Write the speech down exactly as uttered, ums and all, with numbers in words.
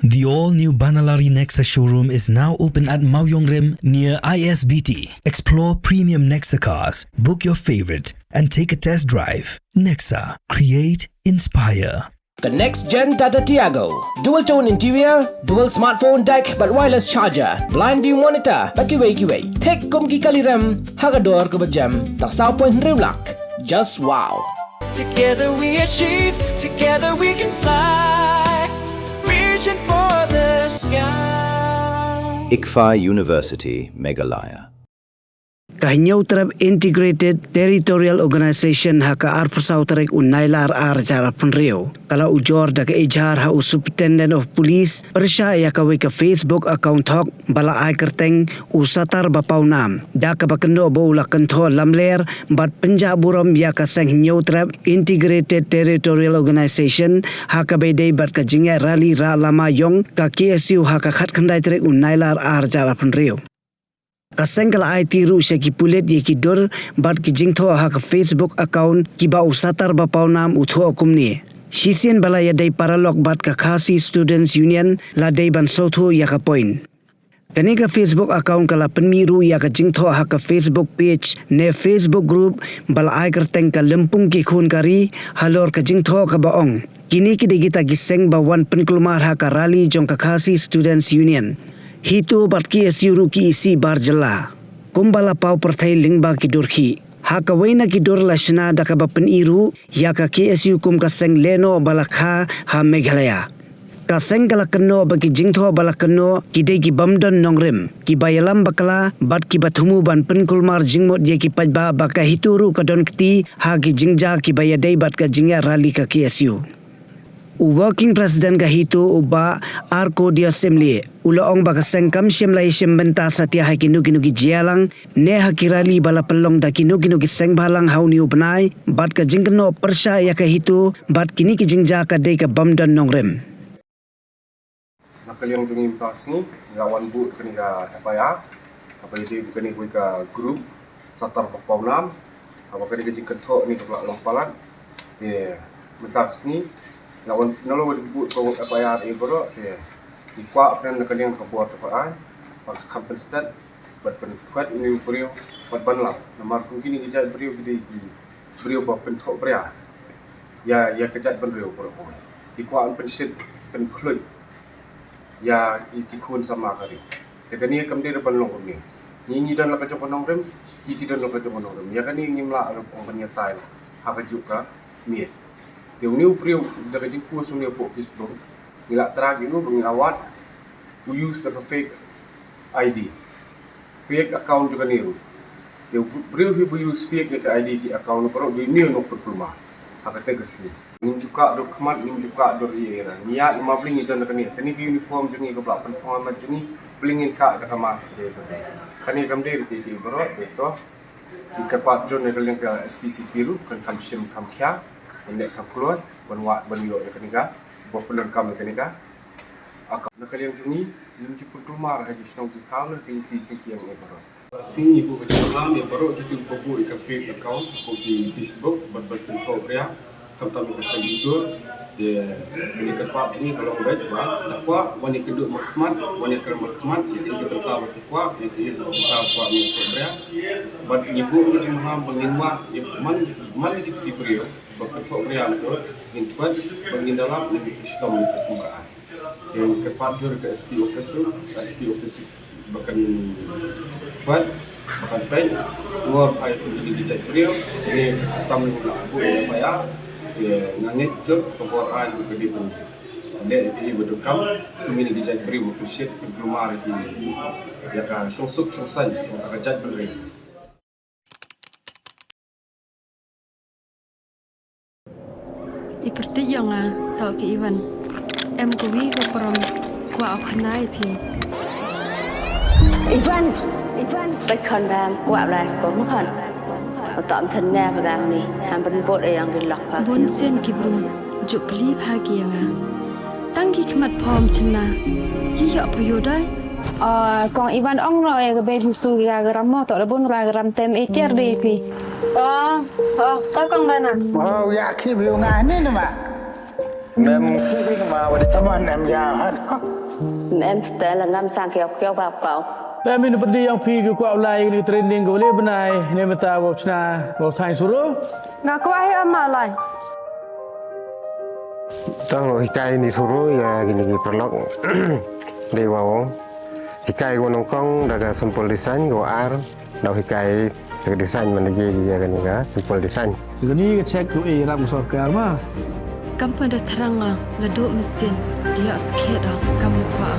The all-new Banalari Nexa showroom is now open at Mawiong Rim near I S B T. Explore premium Nexa cars, book your favorite, and take a test drive. Nexa, create, inspire. The next gen Tata Tiago. Dual tone interior, dual smartphone deck, bad wireless charger, blind view monitor, bad kiwei kiwei. Thik kum ki kali rem, ha ka dor kaba jem, tang saw point hynriew lak. Just wow. Together we achieve, together we can fly. Reaching for the sky. ICFAI University, Meghalaya. Ka Hynñiewtrep Integrated Territorial Organization ha ka arphew saw tarik u Nailar ar hajar arphew hynriew ka la ujor da ka ijhar ha u Superintendent of Police pyrshah ïa kawei ka Facebook account hok ba la ai kyrteng u Satar Bapawnam, da kaba kynnoh ba u la kynthoh lamler bad pynjah burom ïa ka seng Hynñiewtrep Integrated Territorial Organization ha kaba ïadei bad ka jingïaid rally rah lama ïong ka K S U ha ka khatkhyndai tarik u Nailar ar hajar arphew hynriew. Ka seng ka la aiti ruh sha ki pulit ïa ki dur bad ki jingthoh ha ka Facebook account kiba u Satar Bapawnam u thoh kumne. Shisien ba la ïadei paralok bad ka Khasi Students Union la dei ban sngewthuh ïa ka point. Kane ka Facebook account ka la pynmih ruh ïa ka jingthoh ha ka Facebook page ne Facebook group ba la ai kyrteng ka Lympung ki Khun ka Ri halor ka jingthoh kaba ong, kine ki dei kita ki seng ba wan pynkulmar ha ka rally jong ka Khasi Students Union. HITO bad K S U ruh ki isih bar jylla, kumba la paw pyrthei lyngba ki dur khih. Ha kawei na ki dur la shna da kaba pyni ruh ïa ka K S U kum ka seng lehnoh ba la kha ha Meghalaya. Ka seng ka la kynnoh ba ki jingthoh ba la kynnoh ki dei ki bym don nongrim, kiba ïalam bakla bad kiba thmu ban pynkulmar jingmut ïa ki paidbah ba ka HITO ruh ka don kti ha ki jingjia kiba ïadei bad ka jingïaid rally ka K S U. U Working President ka HITO u Bah Arcodius Syiemlieh u la ong ba ka seng kam shym la ïashim bynta satia ha kino kino ki jingïalang ne ha ki rally ba la pynlong da kino kino ki seng bhalang ha une u bnai bad ka jingkynnoh pyrshah ïa ka HITO bad kine ki jingjia ka dei ka bym don nongrim. Na ka liang jong ngi mynta ka sngi ngi la wan buh kane ka F I R kaba ïadei bad kane kawei ka group Satar Bapawnam, haba kane ka jingkynthoh ne ka ba la long palat. Te mynta ka sngi ngi la wan, ngi la wan buh ka F I R ïa baroh, te ngi kwah pynban na ka liang ka bor te ba ai ba ka kham pynstet bad pynkhwet une u briew bad ban lap. Namar kum kine ki jait briew ki dei ki briew ba pynthohbria ïa, ïa ka jaitbynriew baroh kawei. Ki kwah ban pynshit pynkhluit ïa ki khun samla ka ri. Te kane kam dei ban long kumne. Ngi ngi don la ka jong ka nongrim, ki ki don la ka jong ka nongrim. Ïa kane ngim lah ban ïatai ha kajuh ka miet. Te une u briew da ka jingpost une hapoh Facebook, ngi la track ïa u ba ngi la wad u use da ka fake I D, fake account jong kane ruh. Te u briew hi ba use fake ïa ka I D ki account baroh, dei une u nongpynkulmar ha kata ka sngi. Ngim ju kah dur khmat, ngim ju kah dur ïa ira. Ngi ïaid ma bli ngi don da kane, kane ka uniform jong ngi kaba la pynphong ha mat jong ngi, bli ngin kah da ka mask. Kane kam dei ruh ki, ki baroh, dei to. Ngi kyrpad jur na ka liang ka S P City ruh, kan kham shim kham khia, kan leh kham kloi ban wad ban ïoh ïa kane ka, ba pyndonkam ïa kane ka. Aka na ka liang jong ngi, ngim ju pynkulmar ha ki shnong ki thaw ne ki lynti syngkien ïa baroh. Shisien ngi buh ka jingmaham ïa baroh kito kiba buh ïa ka fake account hapoh ki Facebook bad ban pynthohbria. Khamtam ïa ka seng jur, ïa ka jingkyrpad jong ngi ka long beit ba, da kwah wan ïakynduh markhmat, wan ïakren markhmat ïa ki bynta ba ki kwah, ïa ki bynta ba kwah ban pynthohbria. Bad ngi buh ka jingmaham ba ngin wad ïa man, man ïa kito ki briew ba pynthohbria, ngin thwet ba ngin da lap, ngin shitom ïa ka kum ka ai. Te kyrpad jur ka S P office ruh, S P office ba kan peit, ba kan peit, ngor phai kum kine ki jait briew, kine ki tam ngi la buh ïa F I R, te nga ngeit jur ka bor aiñ ka dei ban leh ïa ki ba donkam, kum kine ki jait briew ba pynshit pynkulmar ïa ki, ïa ka shongsuk shongsaiñ jong ka jaitbynriew. I pyrthei ïa nga, to ki Ivan. Em kawi ka prom, kwah u khana ïa phi. Ivan, Ivan. Bad khon bam, kwah blai sko mo khon. Utam sen ne ba bam ni, ham ban bot ïa yang ri lok pa. Bun sien ki briew, juk kli pha ki ïa nga. Tang ki khmat phom chynna, ki ïoh pha ïoh dai. Ah, kong Ivan ong ro ïa ka bei husu ïa ka ram mo, to da bun ra ka ram tem ïa tiar dei phi. Oh, oh, ka kong Bana. Oh, ïa ki bi nga ni ni ma. Mem khih khih ma wa di taman em ja hat. Mem style ngam sang kiau kiau ba kau. Mem in pedi yang phi ki kwah u lai ni trending ko le benai ne meta wa chna wa thang suru. Nga kwah hi ama lai. Tang hikai ni suru ya kini ki perlok. Dei wa wong. Hikai ko nongkong da ka simple design ko ar. Dau hikai ka design man ji ya kani ka simple design. Kani ka check tu eh ram sorkar ma. Kam pynda thrang nga la duh mesin dia skhet da kam kwah.